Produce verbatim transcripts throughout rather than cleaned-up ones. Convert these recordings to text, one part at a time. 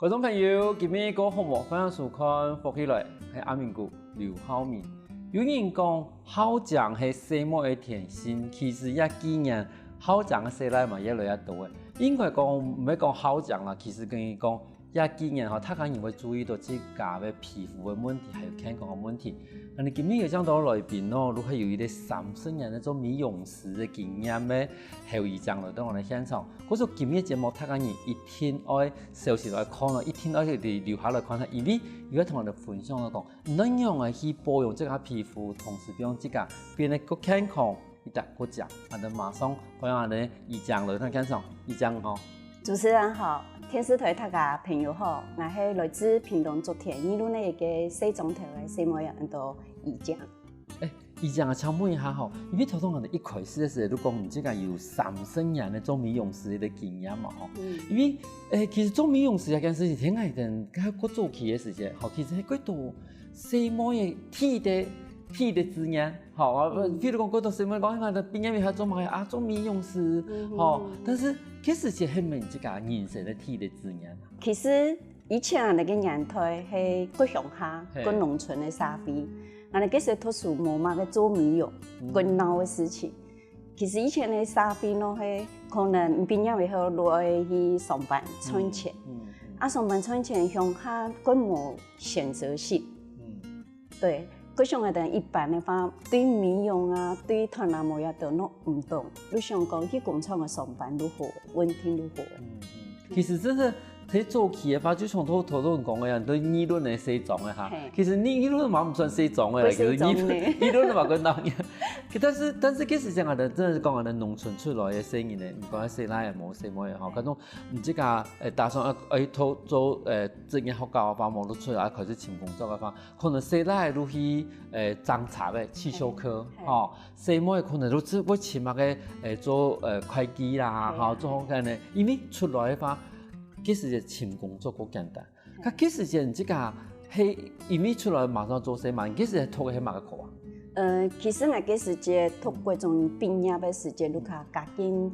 觀眾朋友，今晡日過好無？歡迎收看《福氣來》，係阿明哥劉浩明。有人講，校長係細妹个天性，其實這幾年校長个細倈嘛越來越多个。應該講，毋係講校長啦，其實跟你講，這幾年吼，大家人會注意到自家个皮膚个問題，還有健康个問題。恁樣今晡日有請到來賓哦，就係有一個三十年个做美容師个經驗个侯姨丈來到𠊎等現場。故所今日節目，大家人一定愛小心來看哦，一定愛留下來看下，因為佢會同𠊎等分享講，仰般去保養自家皮膚，同時讓自家變得更健康，一點更靚。𠊎等馬上歡迎𠊎等姨丈來到現場，姨丈好。主持人好，電視台大家朋友好，𠊎係來自屏東竹田二崙个一個細庄頭个細妹，安到姨丈。 欸，姨丈啊，請問一下吼，因為頭先𠊎等一開始个時候，就講你自家有三十年个做美容師个經驗嘛吼。嗯。因為，欸，其實做美容師這件事情，聽𠊎等較過早期个時間，吼，其實係過多細妹个第一个，第一个志願，吼，啊，嗯。譬如講過多細妹講，啊，畢業以後做麼个啊？做美容師，嗯哼。吼，但是其實係毋係你自家人生个第一个志願啊？其實 以前啊，該個年代係過鄉下，嘿。過農村个社會，啊，該時讀書無麼个做美容，嗯。過鬧个事情。其實以前个社會呢，係可能畢業以後就愛去上班賺錢。嗯，嗯，嗯。啊，上班賺錢，鄉下過無選擇性。嗯。對，過像𠊎等一般个話，對美容啊，對頭那毛也都弄毋懂，就想講去工廠个上班就好，穩定就好。嗯，嗯。 其實真係，在早期个話，就像頭，頭先講个樣，對二崙个細庄个哈。嘿。其實你二崙嘛毋算細庄个啦，毋係細庄呢。其實二崙，二崙嘛跟當年。但是，但是其實講啊，真的是講啊，農村出來个細人呢，毋管細倈也無細妹也好，嘿。可能你這個，欸，打算要，欸，做，做，欸，職業學校个話，無就出來開始尋工作个話，可能細倈就去，欸，裝車个，汽修科，嘿。吼。 細妹可能就只會尋那個，欸，做，呃，會計啦，嘿啊。吼，做該呢，因為出來个話，其實尋工作較簡單。嘿。該其實你這個係因為出來馬上做事嘛，你其實讀个係麼个科啊？呃，其實𠊎該時節讀國中畢業个時節，就較，較緊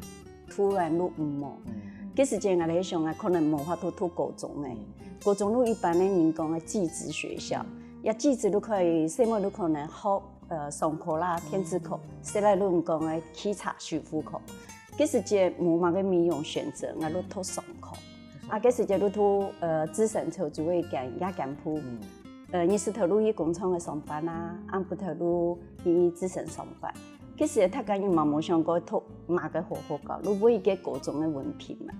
突然就毋無。嗯，嗯。該時節𠊎在想啊，可能無法度讀高中个。嗯。高中就一般个人講个技職學校，嗯。也技職就可以，細妹就可能學，呃，上課啦、電子科，嗯。細倈就講个汽車修復科。該時節無麼个美容選擇，𠊎就讀商科。嗯。啊，該時節就讀，呃，至善頭就會揀夜間部。嗯。 呃，日時頭就去工廠个上班啊，暗晡頭就去至善上班。其實大家人嘛無想過讀麼个好學校，就為个高中个文憑嘛。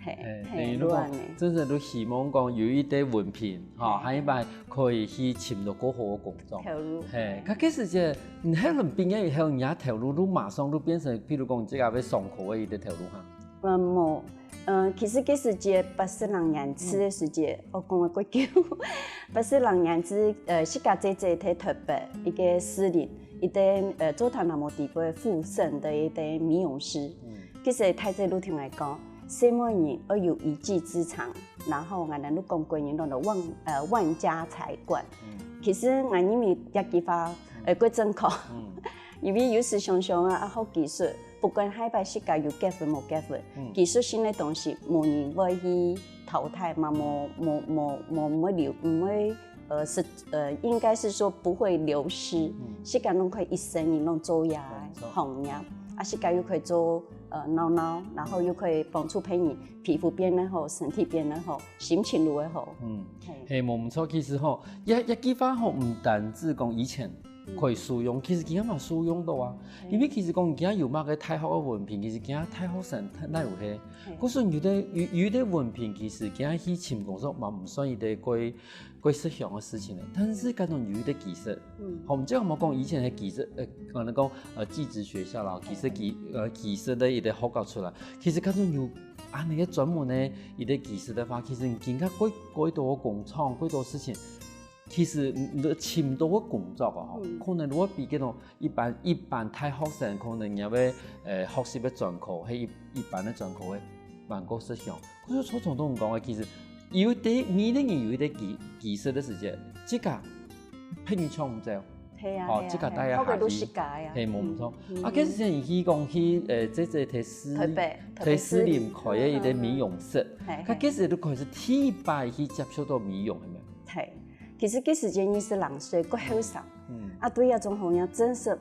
嘿，嘿，嘿，等於就講，就恁呢。真正就希望講有一個文憑，吼，嘿。下一擺可以去尋到較好个工作。頭路，嘿，嘿。該其實這，你後來畢業以後，你个頭路就馬上就變成，譬如講，這個愛上課个一個頭路哈。嗯，無， 呃，其實該時節八十零年次个時節，嗯。哦，講个過久。八十零年次，呃，自家姐姐在台北一個士林，一個，呃，做頭那毛底背个婦產个一個美容師。嗯。其實大姐就同𠊎講，細妹人愛有一技之長，然後𠊎等就講國語講做萬，呃，萬家財管。嗯。其實𠊎認為這句話，呃，嗯。過正確。嗯。因為有時想想啊，啊，學技術， 不管下一擺自家有結婚無結婚，嗯。技術性个東西，無人會去淘汰嘛，無，無，無，無，無會流，毋會，呃，是，呃，應該是說不會流失，嗯。自家攏可以一生人攏做這个行業，沒錯。啊，自家又可以做，呃，鬧鬧，然後又可以幫助別人，皮膚變得好，身體變得好，心情就會好。嗯，嘿。嘿，無毋著，其實吼，這，這句話吼，毋單止講以前 嗯。可以使用，其實今下嘛使用到啊。嗯。因為其實講今下有麼个大學个文憑，其實今下大學生哪有係。嘿。故所有个，有，有个文憑，其實今下去尋工作嘛，毋算一個過，過實用个事情咧。但是，假如有一個技術，嗯。吼，毋只莫講以前个技術，呃，可能講，呃，技職學校啦，技術技，呃，技術个一個學校出來，其實假如有恁呢个專門个一個技術个話，其實你今下過，過多个工廠，過多事情， 其實你，你尋到个工作哦，吼，嗯。可能會比該種一般，一般大學生可能也會，呃，學習个專科，係一，一般个專科个，還較實用。可是像頭先講个，其實有一個，每個人有一個技，技術个時節，這個別人搶毋走。係啊，哦，係啊，自家帶啊，係啊，學个都自家啊。係，無毋著。嗯，嗯。啊，該時節你去講去，呃，這，這在士林，台北，台北在士林開个一個美容室。士林。嗯，嗯，嗯。係，係。該該時節就開始第一擺去接觸到美容，係無？係。其實該時節你係二十歲，還後生。嗯。啊，對這種行業真係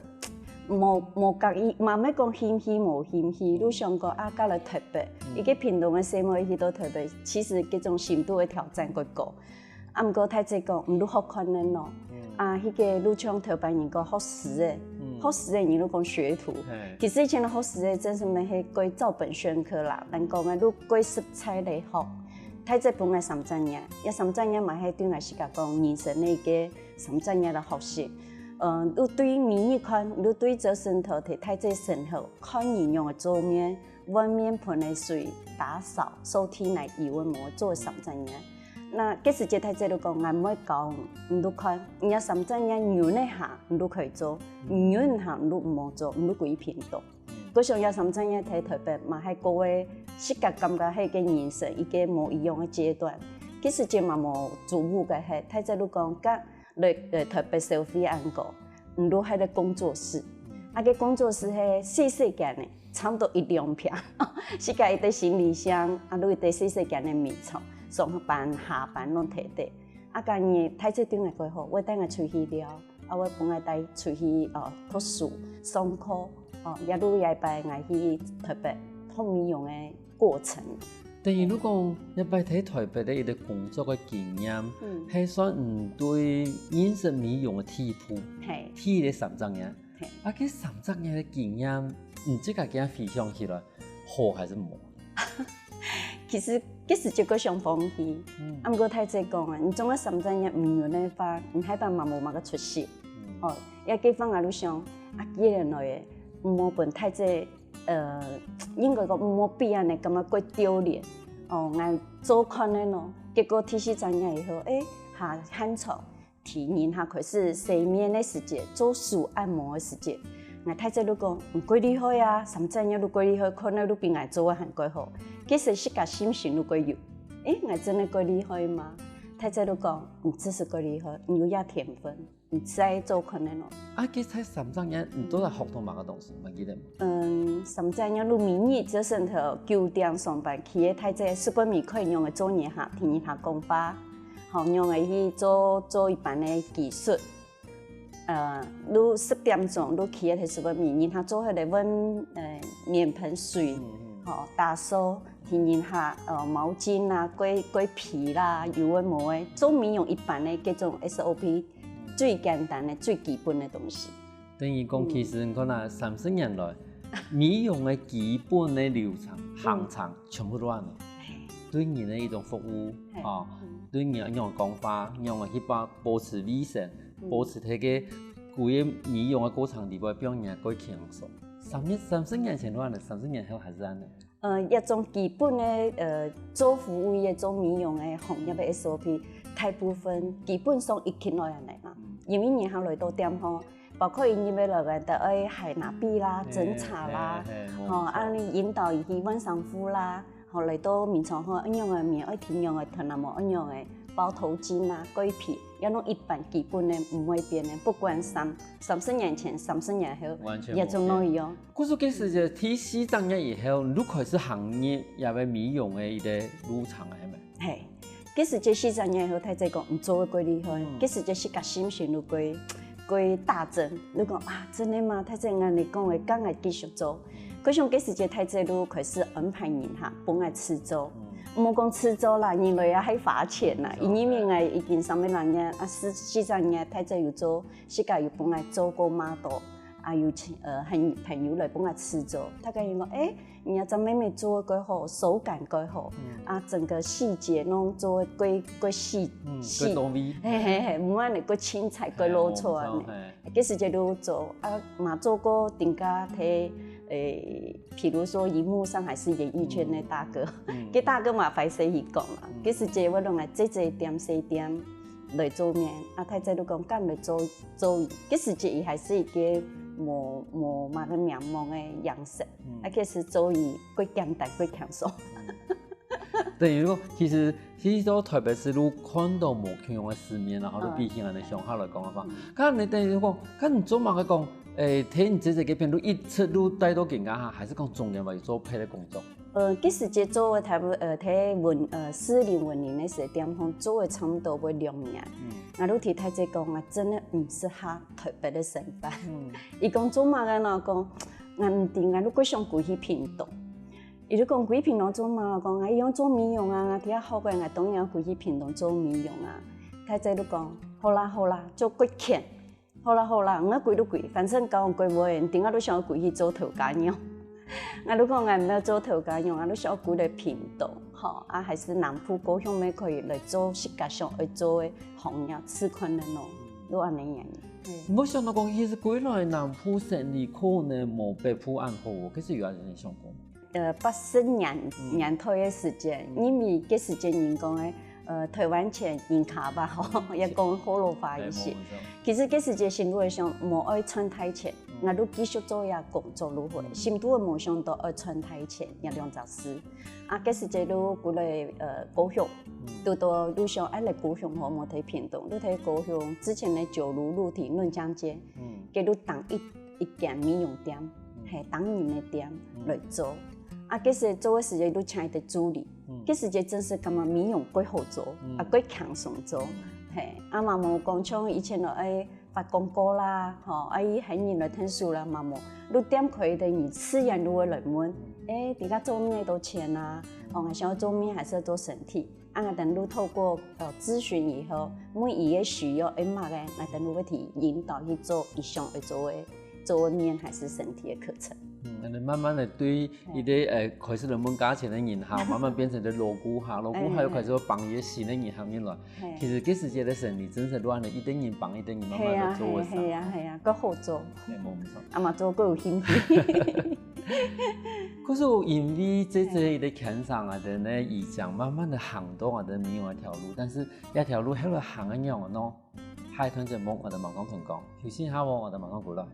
無，無合意，嘛毋係講興趣無興趣，嗯。就想講啊，該來台北，嗯。一個屏東个細妹去到台北，其實這種深度个挑戰還高。 啊，毋過大姐講，毋就學看仔咯。嗯。啊，該個就像頭擺人講學師仔，嗯。學師仔人就講學徒。嘿。其實以前个學師仔真係毋係過照本宣科啦，人講个就過實在來學。大姐分𠊎三隻月，這三隻月嘛係對𠊎自家講人生个一個三隻月个學習。嗯，就對每日看，就對這身頭，在大姐身後，看人樣个做面， 換面盆个水、打掃、掃地泥有个無做三隻月。該該時節大姐就講，𠊎毋會教你，你就看，你這三隻月忍一下，你就可以做，忍一下，你就毋好做，你就歸屏東。故所這三隻月在台北嘛，還過个自家感覺係个人生一個無一樣个階段。該時節嘛無租屋个係，大姐就講，該來，呃，台北消費恁高，毋如還在工作室。啊，該工作室係細細間个， 差毋多一兩坪，自家一個行李箱，啊，就一個細細間个眠床，上班下班攏提得。啊，今日大姐對𠊎蓋好，會帶𠊎出去尞，啊，會分𠊎帶出去，哦，讀書、上課，哦，也就有一擺𠊎去台北讀美容个過程。等於你講，一擺在台北个一個工作个經驗，嗯。係算你對認識美容个第一步，係。第一個三隻月。 嘿。啊，該三隻月个經驗，你自家今分享起來，好還係無？其實，其實結果想放棄。嗯。啊，毋過大姐講啊，你總共三隻月毋忍个話，你下擺嘛無麼个出息。嗯。哦，也結果𠊎就想，啊，既然來个，毋好分大姐，呃，應該講毋好比恁呢，感覺過丟臉。哦，𠊎做看仔咯。結果第四隻月以後，誒，下，還著。 第二下開始洗面个時節，做手按摩个時節，𠊎大姐就講，你過厲害啊，三隻月就過厲害，看來就比𠊎做个還過好。其實自家信心就過有。誒，𠊎真个過厲害嗎？大姐就講，你真係過厲害，你有這天分，你再做看仔咯。啊，該在三隻月，你到底學到麼个東西？還記得無？嗯，三隻月就每日朝晨頭九點上班，企在大姐書本面看樣个做二下，第二下講話。 吼，仰仔去做，做一般个技術。呃，就十點鐘，就企在書本面，然後做下來換，呃，面盆水，嗯，嗯。吼，打掃，第二下，呃，毛巾啊，過，過皮啦，有个無个，做美容一般个這種S O P，最簡單个、最基本个東西。 等於講，嗯。其實你看啊，三十年來，美容个基本个流程、嗯。行程全部都恁樣。嘿。對人个一種服務，嘿。哦，嗯。對人个講話，仰仔去保，保持衛生，嗯。保持在該規个美容个過程裡背，讓人過輕鬆。三十，三十年前都恁樣，三十年後還係恁樣。 呃，這種基本个，呃，做服務業、做美容个行業个S O P，大部分基本上一定愛恁樣嘛。嗯。因為人客來到店吼，包括𠊎入來个，都愛揩那筆啦、嘿，斟茶啦，嘿，嘿，吼，無錯。啊，你引導佢去換衫褲啦，吼，來到眠床吼，仰仔眠，愛停仰仔吞啊，無仰仔包頭巾啊、過皮，這種一般基本个毋會變个，不管三，三十年前、三十年後，完全無變。也總愛有。 故所該時節，第四隻月以後，你就開始行入這个美容个一个路程了，係無？嘿，該時節四隻月以後，大姐講，你做个過厲害，嗯。該時節自家信心就過，過大增。你講啊，真个嗎？大姐恁樣講个，敢愛繼續做？可想該時節，大姐就開始安排人客，分𠊎試做。嗯。毋好講試做啦，人來也還花錢啦，嗯，因為𠊎已經三十零年，啊，四，四隻月，大姐有做，自家有分𠊎做過model。 啊，有請，呃，很，朋友來分𠊎試做，大家人講，誒，你這隻妹妹做个蓋好，手感蓋好，嗯。啊，整個細節攏做个蓋，蓋細，嗯，細。蓋到位。嘿，嘿，嘿，毋管你蓋清彩，蓋露出來呢。嘿，無錯，嘿。該時節就做，啊，嘛做過頂加在，誒，譬如說螢幕上還是演藝圈个大哥，嗯，嗯。該大哥嘛，歹勢去講啦。嗯。該時節𠊎攏來細細店，細店來做面，啊，大姐就講，敢來做 做，該時節佢還係一個無，無麼个名望个樣式。嗯。啊，其實做佢過簡單，過輕鬆。嗯。等於講，其實去到台北市就看到無共樣个世面，然後就比起𠊎等鄉下來講个話，該你等於講，該你做麼个講，欸，在你姐姐該片就一直就待到今下哈，還係講中間有做別个工作？呃，該時節做个大部，呃，在文，呃，士林文林个時間，吼，做个差不多會兩年。𠊎就對大姐講啊，真个毋適合台北个生活。佢講做麼个呢？講，𠊎毋知，𠊎就過想歸去屏東。 佢就講歸屏東做麼个？講啊，佢愛做美容啊，佢也好个，𠊎當然愛歸去屏東做美容啊。大姐就講，好啦好啦，做國慶，好啦好啦，𠊎歸就歸，反正交往過會，你等下都想要歸去做頭家娘。𠊎就講𠊎毋要做頭家娘，𠊎就想要歸來屏東，吼，啊還係南部高雄乜可以來做自家想愛做个行業，試看个咯，就恁樣樣。無想到講，其實歸來南部生理可能無北部恁好哦，其實有恁樣想過。 呃八十年年代个時節，因為該時節人講个，呃，台灣錢銀卡吧，吼，也講學老話一些。其實該時節心肚會想，無愛賺大錢，𠊎就繼續做這工作就好。心肚會無想到愛賺大錢，這兩隻字。啊，該時節就過來呃高雄，堵到就想愛來高雄好，無在屏東，就在高雄之前个九如路體嫩江街，該就當一 一間美容店，係單人个店來做。啊，該時做个時節就請一個助理，該時節真實感覺美容過好做，啊過輕鬆做，係，啊嘛無講像以前咯，愛發廣告啦，吼，愛喊人來𢯭手啦，嘛無，就店開个人自然就會來問，欸，這個做麼个多錢啊？哦，𠊎想要做面還是要做身體？ 啊，𠊎等就透過呃諮詢以後，每一個需要愛麼个，𠊎等就會去引導去做一項愛做个做个面還是身體个課程。嗯，可能慢慢的對一個呃開始人問價錢个人哈，慢慢變成个老顧客，老顧客又開始會幫一個新个人行入來。其實這時節个生理真係亂了，一個人幫一個人，慢慢的做會上。係啊係啊，較好做。係，無錯。啊嘛做較有興趣。可是因為這這一個牽上啊，等呢已經慢慢的行到啊，等美容這條路，但是 這條路後來行个仰般呢？下一段節目𠊎等慢慢同講，休息一下哦，𠊎等慢慢過來。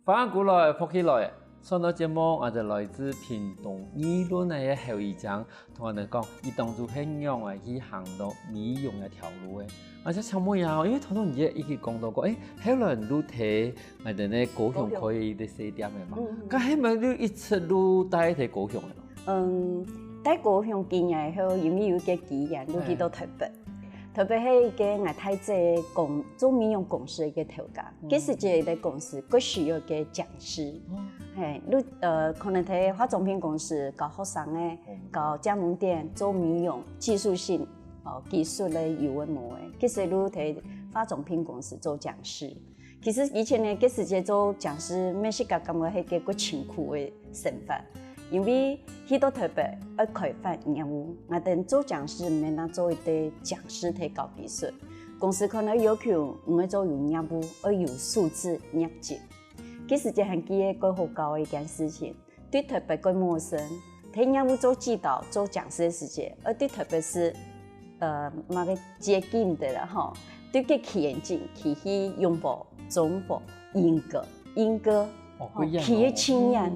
歡迎過來，福氣來！上到節目，𠊎等來自屏東二崙个侯怡江，同𠊎等講，佢當初係仰仔去行到美容這條路个。𠊎想請問一下哦，因為頭先你也已經講到過，欸，後來你就在𠊎等个高雄開一個細店个嘛，該係毋係就一直就戴在高雄个咯？ 嗯，戴高雄幾年以後，因為有一個機緣，就去到台北。台北係一個𠊎大姐公做美容公司个一個頭家，該時節个公司過需要个講師，係，就呃可能在化妝品公司教學生个，教加盟店做美容技術性哦技術个有个無个，該時就在化妝品公司做講師。 其實以前呢，該時節做講師，乜自家感覺係一個較辛苦个生活，因為去到台北愛開發業務，𠊎等做講師毋係單做一個講師提高技術，公司可能要求毋係做有業務，愛有數字業績。該時節還記得過好搞个一件事情， 對台北過陌生，在業務做指導、做講師个時節，愛對台北市，呃，麼个接近个啦吼，對該企業經濟去擁抱、中抱、鶯歌、鶯歌，哦，吼，企業青年，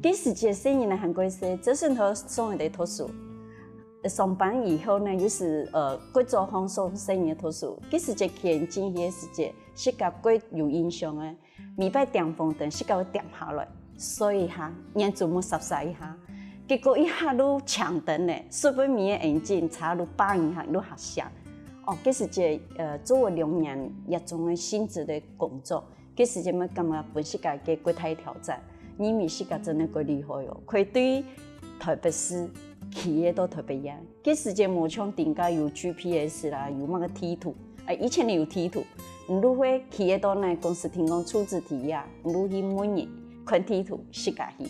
該時節細人仔還過細，這時候送佢等讀書。上班以後呢，又係呃，過早放送細人仔讀書，該時節企業經濟个時節，自家過有印象个。 每擺頂風等，自家會恬下來，睡一下，眼珠目霎霎一下，結果一下就青燈了，睡不眠个眼睛差就把一下就瞎想。哦，該時節，呃，做了兩年這種个性質个工作，該時節乜感覺分自家个過大挑戰，認為自家真个過厲害哦，可以對台北市企業到台北縣。 該時節無像今下有GPS啦，有麼个地圖，啊，以前有地圖，你就會去得到該公司提供住址地啊，你就去問人，看地圖，自家去。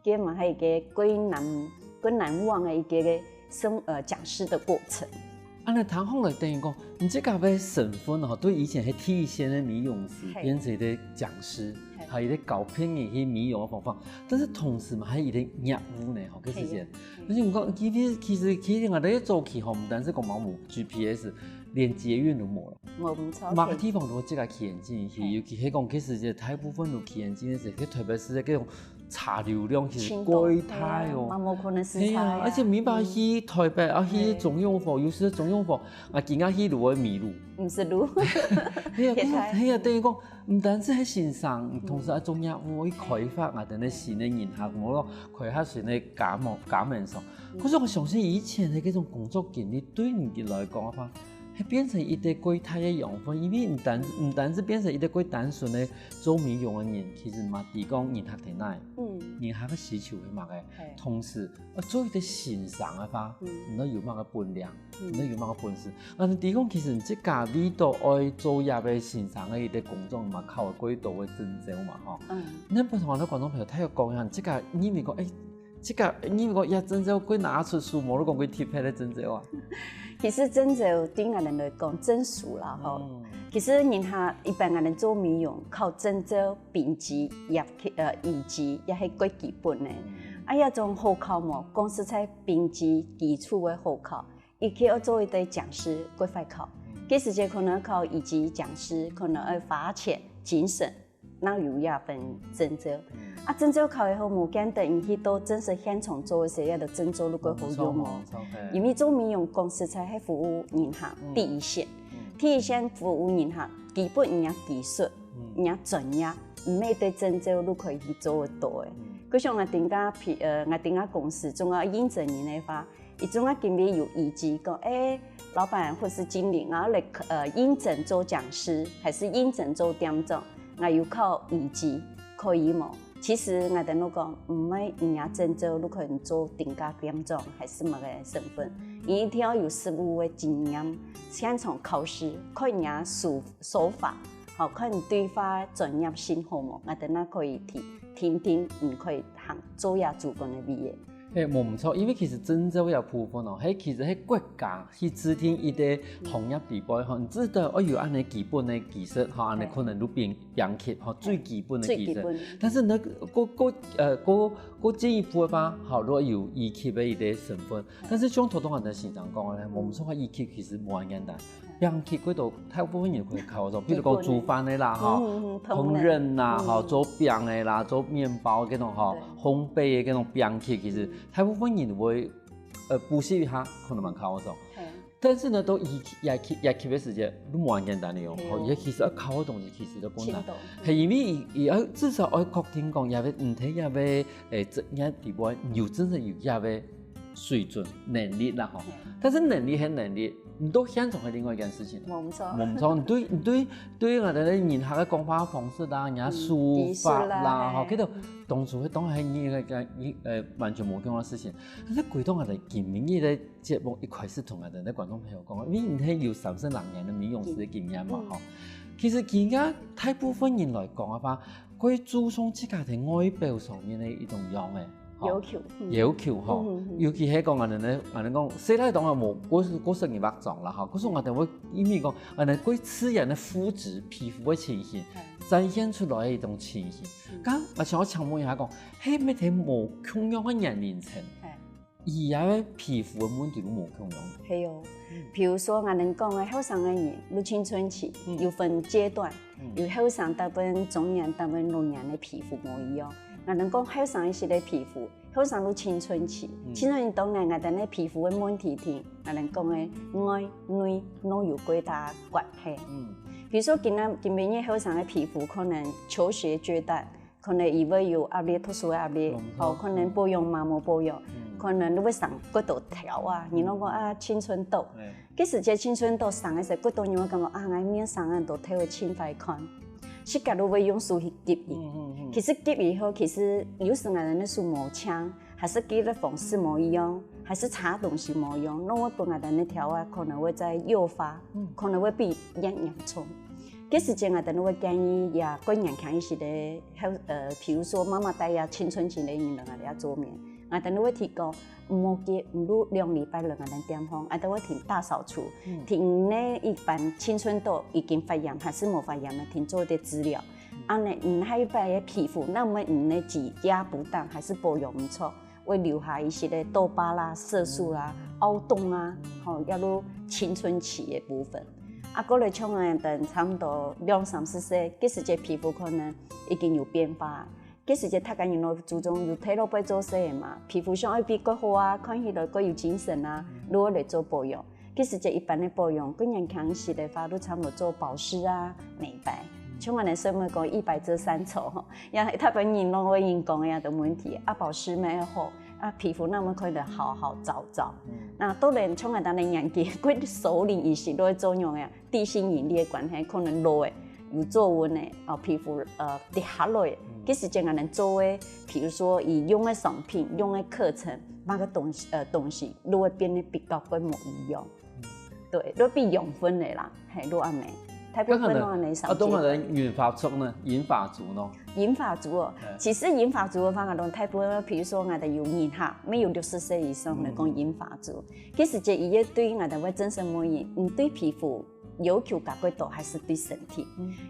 該嘛係一個過難、過難忘个一個个生呃講師个過程。恁樣聽下來等於講，你這个个身份吼，對以前係第一線个美容師，嘿。變成一个講師，嘿。還有一个教別人去美容个方法，但是同時嘛，還有一个業務呢，吼，个時間。嘿。而且你講，其實其實其實我哋早期吼，毋單止講嘛無 G P S，連捷運都無了。無，無錯，馬个地方都自家騎行進去，嘿。尤其係講，其實大部分都騎行進个時，去特別係該種車流量其實過大哦。嘛無可能駛車啊。係啊，而且明白去台北啊，去中永和，尤其係中永和，啊，今下去路會迷路。毋識路。係啊，係啊，等於講，毋單止係先生，同時愛做業務，去開發啊，等等新个人客，無咯，開發新个加盟加盟商。可是我相信以前个這種工作經歷，對你來講个話， 係變成一个過大个養分，因為毋單毋單止變成一个過單純个做美容个人，其實嘛，知講人客在哪，嗯。人客个需求係麼个，嘿。同時，呃，做一个先生个話，嗯。你愛有麼个本領，嗯。你愛有麼个本事。啊，你知講其實你自家為到愛做這个先生个一个工作嘛，考過多个證照嘛，吼。嗯。那不同个觀眾朋友，他有講呀，你自家認為講，哎， 這个，你講這證照過拿出手，無你講過特別个證照啊？其實證照對𠊎等來講，證書啦，吼。嗯。其實人客一般𠊎等做美容，考證照、丙級、乙級，呃，乙級，也係過基本个。嗯。啊，這種好考無？講實在，丙級基礎个好考，佢去愛做一个講師，過快考。嗯。該時節可能考乙級講師，可能愛花錢、精神， 哪有這份證照。嗯。啊，證照考以後無見得，你去到正式現場做个時，這个證照就過好用哦。無錯，無錯，嘿。因為做美容講實在係服務人客，嗯。第一線。嗯。第一線服務人客，基本你个技術，嗯。你个專業，毋係對證照就可以去做得到个。嗯。就像𠊎等个，呃，𠊎等个公司，總愛應徵人个話， 佢總啊今日有意志講，欸，老闆或是經理，𠊎來，呃，應徵做講師，還是應徵做店長，𠊎有考乙級，可以無？其實𠊎等都講，毋係你个證照，你可以做定價店長，還是麼个身份，你一定愛有實務个經驗，現場考試，看你个手，手法，好，看你對話專業性好無，𠊎等也可以提，聽聽，你可以行做這主管个位个。 嘿，無毋著，因為其實證照這部分哦，係其實係國家去制定一個行業底背吼，你至少愛有恁樣基本个技術吼，恁樣可能就變，變級吼，最基本个技術。最基本。但是呢，過，過，呃，過，過進一步个話，吼，如果有乙級个一個身份，但是像頭先𠊎等先生講个呢，無毋著个乙級其實無恁簡單。 變級過多，大部分人會考著，比如講煮飯个啦，吼，嗯，嗯，嗯，烹飪啦，嗯。吼，做餅个啦，做麵包个該種，吼，對。烘焙个該種變級，其實大部分人會，呃，補習一下，可能嘛考著。嘿。但是呢，到乙級、乙級、乙級个時節，都無恁簡單个哦。嘿哦。吼，佢其實愛考个東西其實都困難。真的。係因為佢，佢愛至少愛確定講，這個，嗯，佢這個，欸，職業底背有真正有這個 水準、能力啦，吼。嗯。但是能力係能力，你到現場係另外一件事情。無毋著。無毋著，你對，你對，對𠊎等个人客个講話方式啦，人家書法啦，嗯，技術啦，吼，嘿。這種當初係當然係你个，你，呃，完全無共樣个事情。但是回到𠊎等今日个節目一開始同𠊎等个觀眾朋友講，因為你係有三十零年个美容師个經驗嘛，嗯。吼。其實今日大部分人來講个話， 會注重自家个外表上面个一種樣仔，吼。要求，嗯。要求，吼。嗯，嗯，嗯。尤其係講𠊎等呢，𠊎等講，細倈當然無，過，過十二化妝啦，吼。可是𠊎等會因為講，𠊎等過自然个膚質、皮膚个情形，嗯。展現出來个一種情形。嗯。該𠊎想愛請問一下講，係毋係無共樣个年齡層？嗯。 佢个皮膚个問題都無共樣。係哦。嗯。比如說，𠊎等講个後生个人，就青春期，嗯。有分階段，嗯。有後生搭分中年搭分老年个皮膚無一樣。𠊎等講後生一息个皮膚，後生就青春期。嗯。青春期當然𠊎等个皮膚个問題，同𠊎等講个外內攏有幾大關係。嗯。比如說，今仔，今晡日後生个皮膚可能求學階段， 可能佢會有壓力，讀書个壓力，嗯，吼，可能保養嘛無保養，嗯。可能你會生幾多條啊，嗯。人攏講啊，青春痘。哎。其實這青春痘生个時，幾多人會感覺啊，𠊎面生恁多條會盡壞看，自家都會用手去擷佢。嗯，嗯，嗯。其實擷以後，其實有時𠊎等个手無淨，還是擷个方式無一樣，還是擦東西無一樣，攏會分𠊎等个條啊，可能會再誘發，嗯。可能會比較嚴重。 該時節𠊎等會建議也過年輕一息个後，呃，比如說媽媽帶這青春期个人來𠊎等這做面，𠊎 ，𠊎兜會提供，毋好急，毋好兩禮拜來𠊎兜店項，𠊎兜會提大掃除，提你一般青春痘已經發炎還係無發炎个，提做一個治療。恁呢，你下一擺个皮膚，該麼你个指甲不當還係保養毋著，會留下一息个痘疤啦、色素啦、凹洞啊，吼，也有青春期个部分。啊，過來像𠊎兜差毋多兩三十歲，該時節皮膚可能已經有變化。該時節大家人都注重有退老背做事个嘛，皮膚上愛比較好啊，看起來較有精神啊，就會來做保養。該時節一般个保養，較年輕時个話，就差毋多做保濕啊、美白。像𠊎兜細妹講一白遮三醜吼，也大部分人都會因講个這個問題，啊，保濕乜愛好，啊，皮膚該麼看得好好燥燥。該當然像𠊎兜个年紀，過熟齡一息都會做樣个，地心引力个關係，可能老个、有皺紋个，哦，皮膚，呃，跌下來个，該時節𠊎兜做个，譬如說佢用个商品、用个課程，麼个東西，呃，東西，就會變得比較較無一樣。對，就變養分个啦，嘿，就恁呢。大部分都恁呢上街。啊，當然銀髮族呢，銀髮族呢？銀髮族哦，其實銀髮族个話，𠊎兜大部分，譬如說𠊎兜有人客，乜有六十歲以上來講銀髮族，其實這一個對𠊎兜个精神問題，毋對皮膚要求較過多，還係對身體。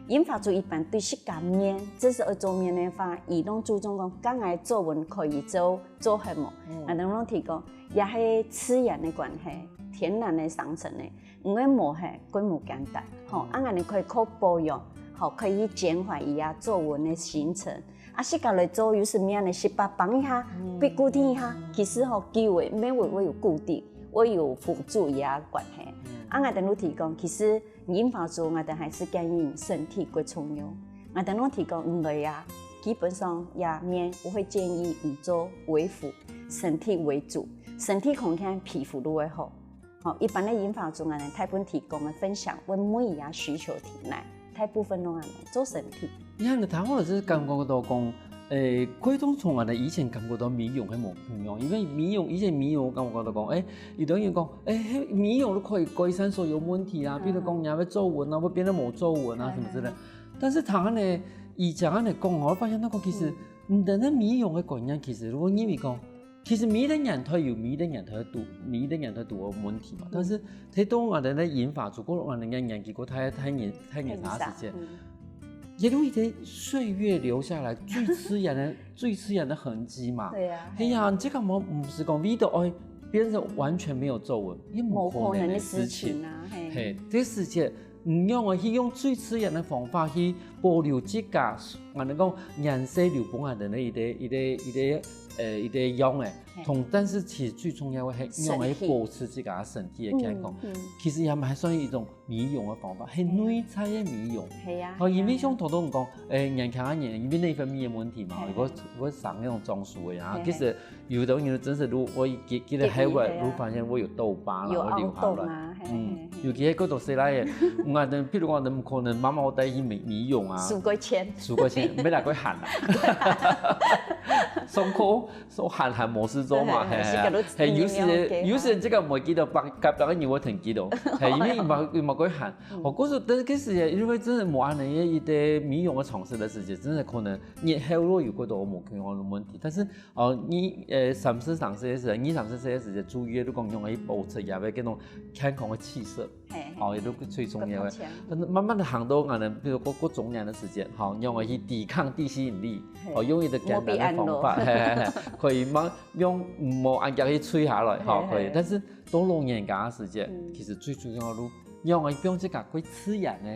銀髮族一般對自家面，這係愛做面个話，佢都注重講，該𠊎皺紋可以做，做好無？𠊎兜都提供，也係自然个關係，天然个生成个。 毋會無係，過無簡單，吼，啊，恁呢可以靠保養，吼，可以減緩佢啊皺紋个形成。啊，自家來做，有時乜愛呢，適當幫一下，固定一下，其實吼，久个，乜會會有固定，會有輔助佢啊關係。啊，𠊎兜都提供，其實銀髮族𠊎兜還係建議身體較重要。𠊎兜都提供毋來啊，基本上也面，𠊎會建議你做微服，身體為主，身體康健，皮膚就會好。 吼，一般个銀髮族啊，大部分提供个分享，為每一個需求提來，大部分都恁呢做身體。你看，聽好了，就是感覺到講，誒，可以從𠊎兜以前感覺到美容係無共樣，因為美容，以前美容感覺到講，誒，有的人講，誒，美容都可以改善所有問題啊，比如講你愛皺紋啊，會變得無皺紋啊，什麼之類。但是佢呢，以前恁呢講，𠊎發現到講，其實，嗯，你的那美容的觀念，其實如果認為講， 其實每一個年代有每一個年代个堵，每一個年代堵个問題嘛。但是，在到𠊎兜个銀髮族，過𠊎兜个年紀過大，大年，大年紀个時節，也有一些歲月留下來最自然的、最自然的痕跡嘛。對啊。哎呀，你這個無，毋係講為著愛變成完全沒有皺紋，也無可能的事情。無可能的事情啊，嘿。嘿，這時節 你仰會去用最自然个方法去保留自家，𠊎兜講顏色留分𠊎兜个一個、一個、一個，呃，一個樣誒。同，但是其實最重要个係仰會去保持自家身體个健康。其實也還算一種美容个方法，係內在个美容。係啊，哦，因為像頭先講，誒，年輕个人，因為內分泌个問題嘛，有个、有个生那種中暑个啊，其實 有的人真是，如果佢，佢个黑尾，如果發現會有痘疤啦，會流下來。有凹洞啊，嘿，嗯，尤其係過多歲來个，𠊎兜，譬如講，𠊎兜可能媽媽會帶去美、美容啊，收過錢，收過錢，沒來過喊啦。上課，說喊喊無事做嘛，嘿，嘿，有時，有時這個袂記得，別、別個人會聽記得，嘿，因為佢嘛、佢嘛會喊。哦，故所，但是其實因為真的無恁樣个一個美容个嘗試个時節，真的可能日後會有過多無健康个問題，但是 哦，你，呃，三十、三十歲个時，二三十歲个時，注意个，你講用个保持也會這種健康个氣色，哦，也都最重要个。但是慢慢的行到𠊎兜，比如過、過中年个時間，吼，用个去抵抗地心引力，哦，用一個簡單个方法，嘿，嘿，嘿，可以慢用，無恁樣去吹下來，吼，可以。但是到老人家个時間，其實最重要个，用个用這個過自然个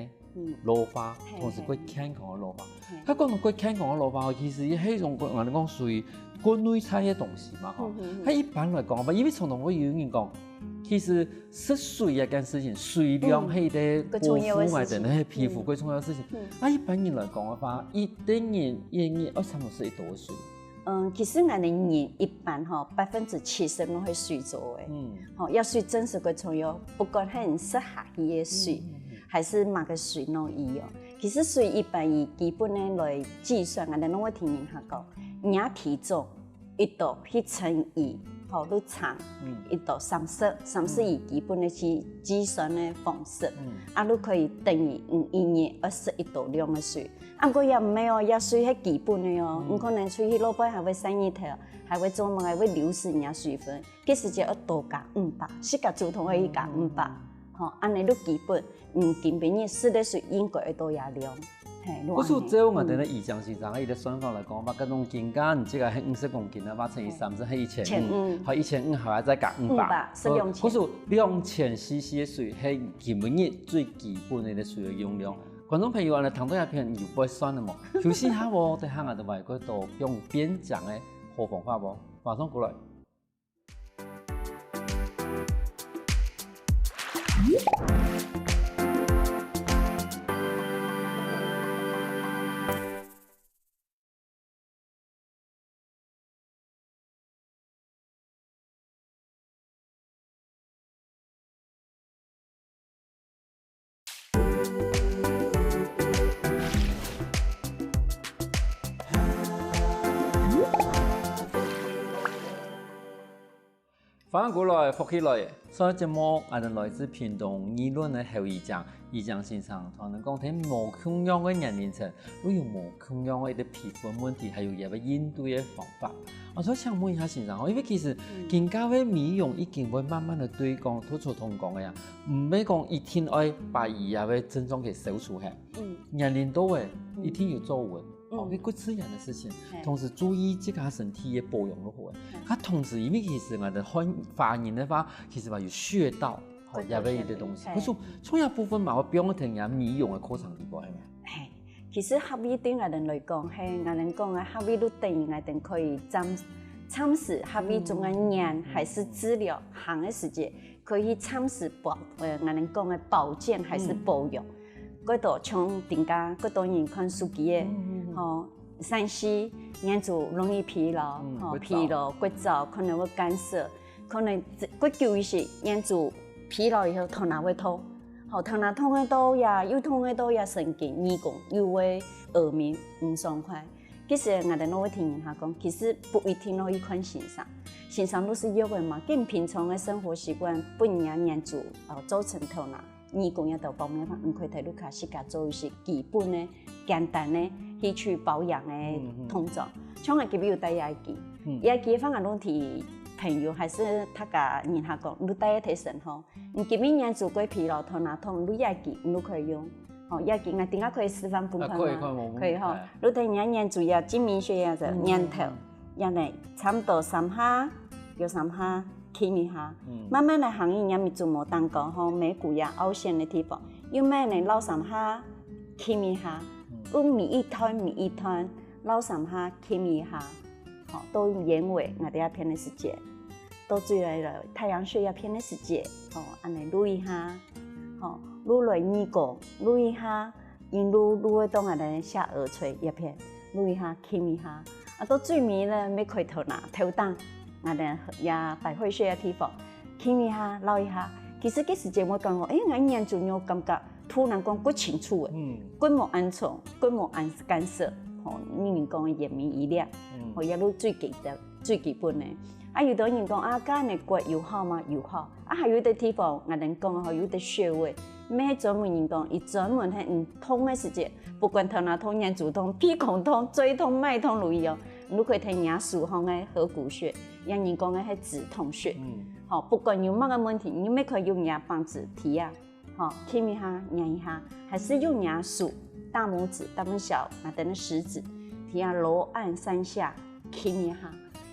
老化，同時過健康个老化。佢講到過健康个老化，其實係一種，𠊎兜講屬於過內在个東西嘛，吼。佢一般來講嘛，因為常常會有人講，其實食水這件事情，水量係一個保護𠊎兜个皮膚過重要个事情。啊，一般人來講个話，一個人一日愛差不多食幾多水？ 嗯，其實𠊎兜人一般吼，百分之七十攏係水做个。吼，這水真實个重要，不管係你食下去个水，還係麼个水攏一樣。其實水一般佢基本个來計算，𠊎兜攏會聽人客講，若體重一度去乘以吼，你長，嗯。一到三十，三十以基本个計，計算个方式，嗯。啊，你可以等於，嗯，一日愛食一到兩个水。啊，毋過也毋係哦，這水係基本个哦，嗯。你可能出去路背還會曬日頭，還會做麼个，會流失你个水分，該時節愛多加五百，自家主動愛去加五百，嗯。吼，恁呢你基本，嗯，今晡日食个水應該愛到這量。 嘿，故所照𠊎兜个醫生先生，佢个算法來講，話該種增加，你這个係五十公斤个話，乘以三十係一千五，千五。好，一千五，好，再加五百，五百，係兩千。故所兩千C C个水係今晡日最基本个水个用量。觀眾朋友，恁呢聽到這片有會算个無？休息一下哦，等下𠊎兜還過多用變強个好方法哦，馬上過來。 歡迎過來，福氣來了！上一節目，𠊎兜來自屏東義崙个侯醫生，醫生先生同𠊎兜講，在無共樣个年齡層，會有無共樣个一個皮膚問題，還有佢个應對个方法。 哦，所以想問一下先生吼，因為其實，嗯。今下个美容已經會慢慢个對講，就像頭先講个啊，毋係講一定愛把佢个症狀給消除忒。嗯。年齡到了，嗯。一定有皺紋，嗯。哦，該骨質炎个事情，嘿。同時注意自家身體个保養就好了。嘿。佢同時，因為其實𠊎兜看華人个話，其實嘛有穴道，吼，骨頭也有一個東西。神經，嘿。可是從這部分嘛，會放在人家美容个課程裡背，係無？ 嘿，其實合位對𠊎兜來講，係𠊎兜講个合位就等於𠊎兜可以暫，暫時合位中个炎，嗯。還係治療，行个時節，可以暫時保，呃，𠊎兜講个保健還係保養。嗯。過多像頂下，過多人看手機个，嗯，嗯，嗯。吼，三C，眼珠容易疲勞，嗯，吼，會燥。疲勞，會燥，可能會乾澀。 可能這，過久一些，眼珠疲勞以後，頭那會痛。吼，頭那痛个到呀，又痛个到呀，神經、耳公又會耳鳴，毋爽快。其實𠊎兜都會聽人家講，其實毋一定愛去看先生。先生都係藥个嘛，跟平常个生活習慣，分人家眼珠，哦，造成頭那 耳公這兜方面，你可以在屋下自家做一些基本个、簡單个，去，去保養个動作。嗯，嗯。像𠊎今日有戴這支，嗯。這支反而攏提朋友還係大家人客講，你戴在身吼，你今日眼珠過疲勞，頭那痛，你這支你都可以用。吼，這支𠊎等下可以示範分看嗎？啊，可以，可以，無問題。可以吼。哎。你等下眼珠也盡明顯个，嗯，嗯，嗯。眼頭，這樣呢，差不多三下，有三下。 撳一下，嗯。慢慢來行，你眼尾注目當中吼，眉骨呀、凹陷个地方，又慢慢落三下，撳一下，嗯。用每一段每一段落三下，撳一下，吼，到眼尾，𠊎兜這片个時節，到最尾了，太陽穴這片个時節，吼，恁呢摎一下，吼，摎來耳公，摎一下， 因為就會當恁呢下頷垂這片，摎一下，撳一下。啊，到最尾呢，眉開頭那，頭頂，恁呢這百會穴个地方，撳一下，摎一下。其實這時節𠊎感覺，欸，𠊎眼珠有感覺，突然講較清楚欸，嗯。較無恁重，較無恁乾澀，吼，人講个眼明一亮，嗯。吼，這就最基本，最基本个。啊，有兜人講啊，該恁呢刮有效嗎？有效。 啊，還有一個地方，𠊎兜講吼，有一個穴位，毋係專門人講，佢專門係你痛个時節，不管頭那痛、眼珠痛、鼻孔痛、嘴痛、脈痛都一樣，你就可以在若手項个合谷穴，也人講个係止痛穴。嗯。吼，不管有麼个問題，你也可以用若棒仔提啊，吼，撳一下、捏一下，還係用若手、大拇指、大拇小，啊，等等食指，提啊，揉按三下，撳一下。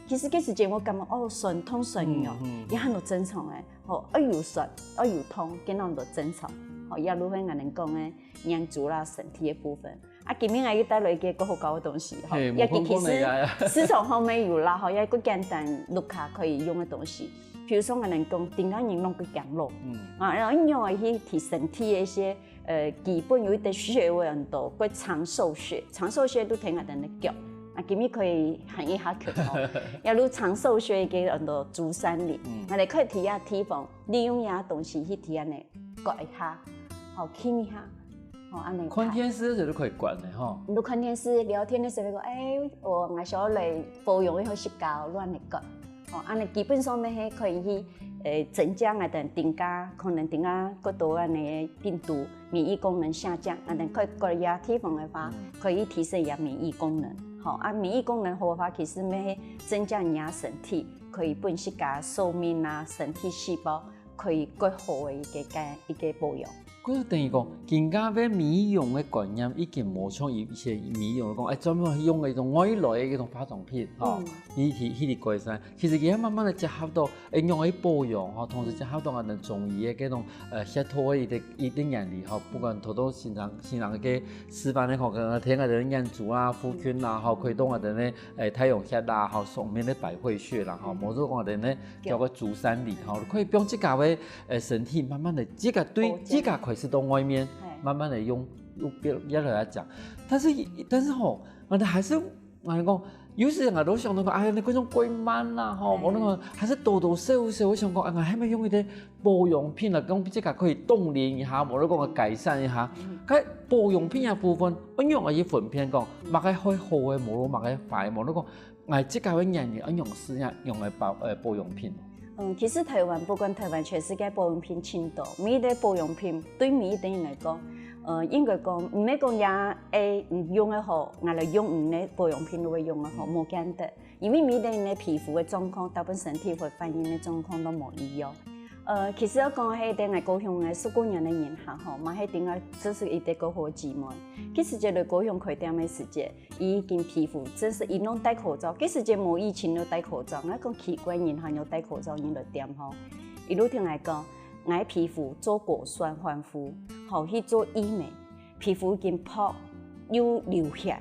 其實這時節𠊎感覺，哦，痠痛痠軟，嗯，嗯。也很多正常欸。 吼，愛有痠，愛有痛，該兜都正常。吼，這就係𠊎兜講个眼珠啦、身體个部分。啊，今晡日𠊎又帶來一個較好搞个東西，吼，嘿，也其實無看過呢，呀，呀。市場項也有啦，吼，也較簡單，屋下可以用个東西。比如說，𠊎兜講，頂下人攏較驚老，嗯。啊，然後用來去提升身體个一些，呃，基本有一個穴位很多，叫長壽穴。長壽穴就在𠊎兜个腳。啊，今晡日可以喊一下拳吼，也就長壽穴个很多足三里，嗯。𠊎兜可以提下地方， 利用這東西去提恁呢，刮一下，吼，撳一下，吼，恁呢。看電視就可以刮个吼。你看電視、聊天个時節講，欸，我，𠊎想愛來保養一下自家，亂來刮。哦，恁呢基本上乜係可以去，呃，增加𠊎等增加，可能增加過多恁呢病毒免疫功能下降，𠊎等可以過這地方个話，可以提升佢免疫功能。好，啊，免疫功能好个話，其實乜係增加你个身體可以分自家壽命啊，身體細胞可以過好个一個个一個保養。 故所等於講，今下个美容个觀念已經無像以前美容講，哎，專門用个一種外來个一種化妝品，吼，嗯。去去去改善。其實佢慢慢个結合到，哎，用來保養吼，同時結合到𠊎等中醫个這種，呃，協同个一個一個原理吼，不管頭頭先生先生个示範个吼，可能聽𠊎等个眼珠啊、附近啦，吼，可以動𠊎等个，哎，太陽穴啦，吼，上面个百會穴啦，吼，無就講𠊎等个 叫做足三里吼，可以放自家个，呃，身體慢慢的，自家對自家開始到外面，慢慢的用用變越來越講。但是但是吼，𠊎等還是𠊎講，有時𠊎都想到講，哎呀，你這種過慢啦吼，無那個還是多多少少，𠊎想講，哎，𠊎還沒用一點保養品啦，講自家可以凍齡一下，無就講改善一下。該保養品个部分，我用來去分辨講，麼个會好个，無就麼个壞，無就講 𠊎自家个年齡愛用時間用个保呃保養品。嗯，其實台灣不管台灣全世界保養品盡多，每一個保養品對每一個人來講，呃，應該講毋係講也愛用个好，𠊎來用你个保養品就會用个好，無簡單。因為每一個人个皮膚个狀況，大部分身體會反應个狀況都無一樣。呃，其實要講係在𠊎高雄个十幾年个人客吼，嘛係頂个，這是一個高雄个姊妹。其實這個高雄開店个時節， 佢已經皮膚真係佢攏戴口罩，該時節無疫情就戴口罩。𠊎講奇怪，人還有戴口罩，人來店吼。佢就同𠊎講，𠊎皮膚做過酸煥膚，吼去做醫美，皮膚已經白又流血，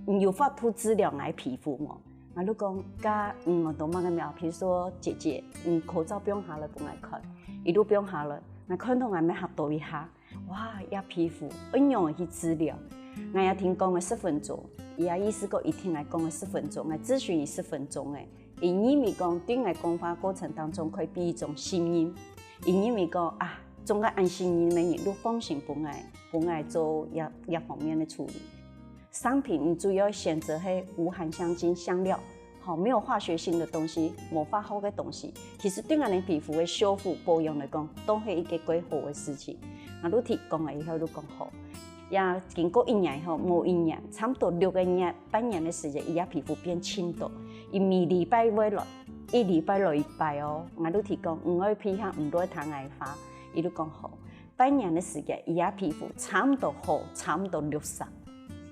你有法度治療𠊎皮膚無？𠊎就講，該嗯，都麼个苗，比如說姐姐，嗯，口罩放下來分𠊎看，佢就放下來，𠊎看到𠊎乜嚇到一下。 哇，這皮膚仰般去治療？𠊎也聽講个十分鐘，佢也意思講佢聽𠊎講个十分鐘，𠊎諮詢佢十分鐘个，佢認為講對𠊎講話過程當中可以畀一種信任，佢認為講啊，總个恁信任个人，就放心分𠊎，分𠊎做這這方面个處理。產品你主要選擇係無含香精、香料， 吼，沒有化學性的東西，無化學个東西，其實對𠊎等皮膚个修復保養來講，都係一個蓋好个事情。𠊎就提講了以後就講好，也經過一年以後，無一年，差不多六個月、半年个時間，佢个皮膚變盡多，佢每禮拜會來，一禮拜來一擺哦。𠊎就提講，你愛配合，毋愛聽𠊎話，佢就講好。 半年个時間，佢个皮膚差毋多好，差毋多六成。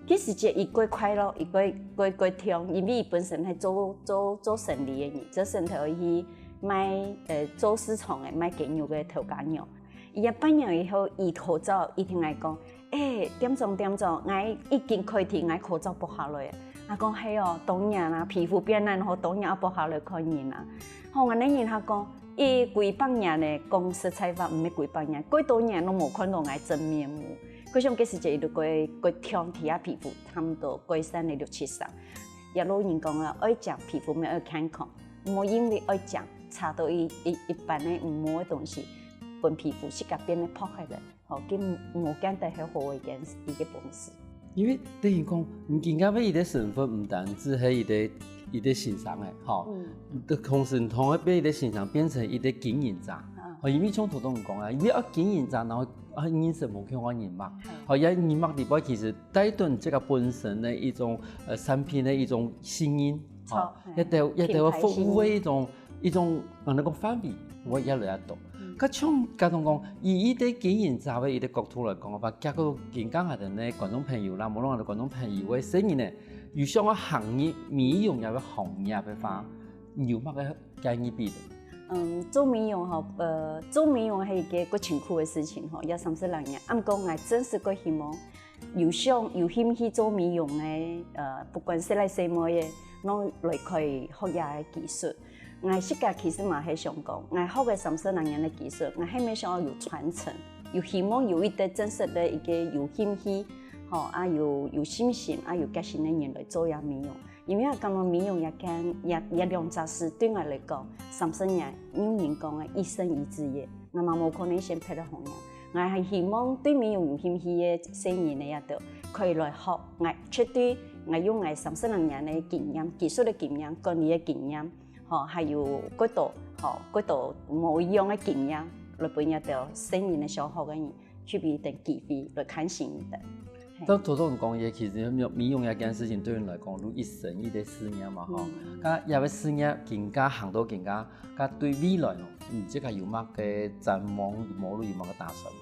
該時節佢蓋快樂，佢蓋蓋蓋暢，因為佢本身係做做做生理个人，做生頭去賣呃做市場个賣雞肉个頭家娘。佢个半年以後，佢口罩，佢同𠊎講，欸，店長店長，𠊎已經開庭，𠊎口罩剝下來。𠊎講係哦，當然啦，皮膚變恁好，當然愛剝下來看人啊。吼，𠊎等人客講， 佢幾百年呢，講實在話，毋係幾百年，幾多年都無看到𠊎真面目。故所該時節佢就蓋蓋暢，佢个皮膚差毋多改善了六七成。也老人講啊，愛靚皮膚乜愛健康，毋好因為愛靚，搽到一一一般个毋好个東西，分皮膚自家變得白起來。 吼，佢無簡單係好个一件一個本事。因為等於講，你今下个一個身份，毋單止係一個一個先生个，吼，嗯，同時同个變一個先生，變成一個經營者。啊，吼，因為像頭先講啊，因為愛經營者，然後愛認識無共个人脈，係，吼，也人脈裡背其實帶動這個本身个一種呃產品个一種信任，吼，著，一個一個服務个一種 一種，啊，該個範圍會越來越多。嗯。該像該種講，以一個經營者个一個角度來講个話，結果今下𠊎等个觀眾朋友啦，無論𠊎等觀眾朋友个細人呢，有想愛行入美容業个行業个話，你有麼个建議畀佢？嗯，做美容吼，呃，做美容係一個蓋辛苦个事情吼，愛三十零年。啊，毋過𠊎真實蓋希望 有想有興趣做美容个，呃，不管細倈細妹个，攏來可以學這个技術。𠊎自家其實嘛係想講，𠊎學个三十零年个技術，𠊎係乜想愛有傳承，有希望有一個真實个一個有興趣，吼，啊有有信心，啊有決心个人來做這美容。因為𠊎感覺美容這件這這兩隻字對𠊎來講，三十年，有人講个一生一志業，𠊎嘛無可能先撇个行業。 𠊎還希望對美容有興趣个細人仔也都可以來學，𠊎絕對𠊎用𠊎三十零年个經驗、技術个經驗、管理个經驗，吼，還有過多，吼，過多無一樣个經驗，來分這兜細人个小學个人去分佢等機會來看清佢等。嘿。當頭先講个，其實美容這件事情對你來講，就一生一个事業嘛，吼。嗯。該這个事業更加行到更加，該對未來呢，你自家有麼个展望，無論有麼个打算？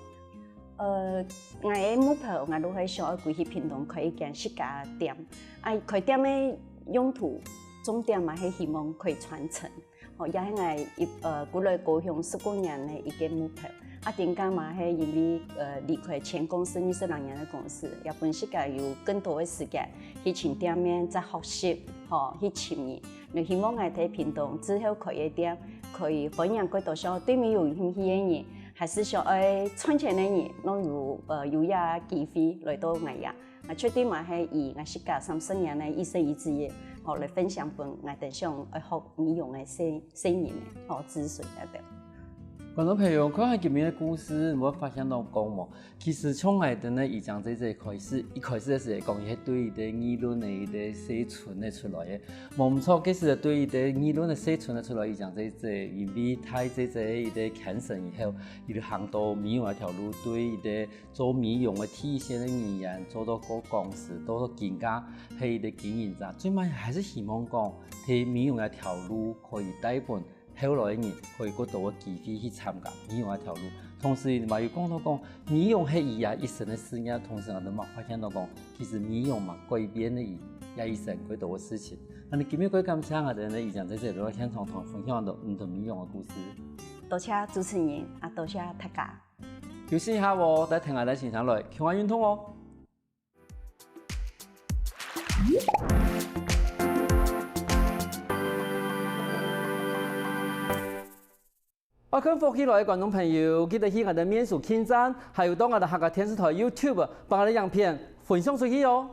呃，𠊎个目標，𠊎就係想愛歸去屏東開一間自家个店。啊，開店个用途，重點嘛係希望可以傳承。吼，也係𠊎一，呃，過來高雄十過年个一个目標。啊，頂下嘛係因為，呃，離開前公司二十零年个公司，也分自家有更多个時間去尋店面，再學習，吼，去尋人。就希望𠊎在屏東之後開个店，可以歡迎更多想對美容有興趣个人， 還係想愛賺錢个人，攏有，呃，有這機會來到𠊎這。啊，絕對嘛係以𠊎自家三十年个一生一志業，吼，來分享分𠊎等想愛學美容个細，細人个，吼，子孫該兜。觀眾朋友，看下今日个故事，你會發現到講無？其實像𠊎等呢，以前這這開始，一開始个時節講，佢係對一个議論个一个細村个出來个，無毋著，其實對一个議論个細村个出來，以前這這，因為大這這一个cancer以後， 佢就行到美容這條路，對一个做美容个第一線个人員，做到過講師，做到更加係一个經營者，最尾還係希望講，在美容這條路可以帶分後來个人可以過多个機會去參加美容這條路。同時，佢嘛有講到講，美容係佢這一生个事業，同時𠊎等嘛發現到講，其實美容嘛改變了佢這一生過多个事情。那你今日過感謝𠊎等呢，以前在這裡現場同分享到你的美容个故事。多謝主持人，啊，多謝大家。 休息一下哦，再聽下來欣賞來，共下運動哦。愛看福氣來个觀眾朋友，記得去𠊎等面書網站，還有到𠊎等客家電視台YouTube，幫𠊎等影片分享出去哦。